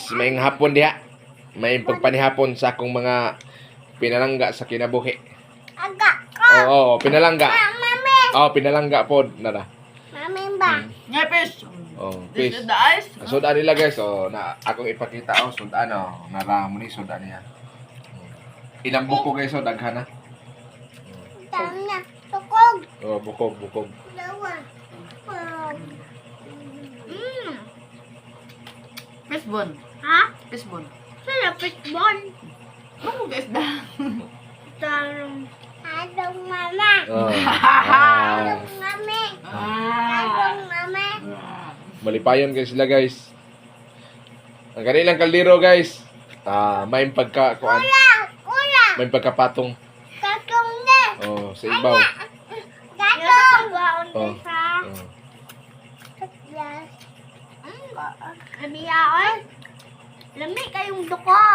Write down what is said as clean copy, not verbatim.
Guys, maayong hapon diha. May pagpanihapon sa akong mga pinalangga sa kinabuhi. Aga ko. Oo, pinalangga. Mami. Oh, pinalangga pod nara. Mami ba? Nga, fish. Oh, This peace. is the ice. Sudan nila, guys, oh, na akong ipakita, oh, sudan, oh, nara mo ni sudan niya. Ilang buko, guys, oh, daghan na. Dami na. Tukog. Oh, bukog, bukog. Dalawa. Tukog. Fish bone. Ha? Fish bone. Sila fishbone. Ano guys da? Tarong. Adong mama. Oh. Ah. Adong mami. Ah. Adong mami. Malipayon guys sila, guys. Ang kanilang kaldero, guys. Ah, may pagka kuan, Kula. Kula. may pagkapatong. Katong na. Oh, sa ibaw. Gatong. Oh. Sa. Oh. Yes. Lami yaon. Lami kayong duko.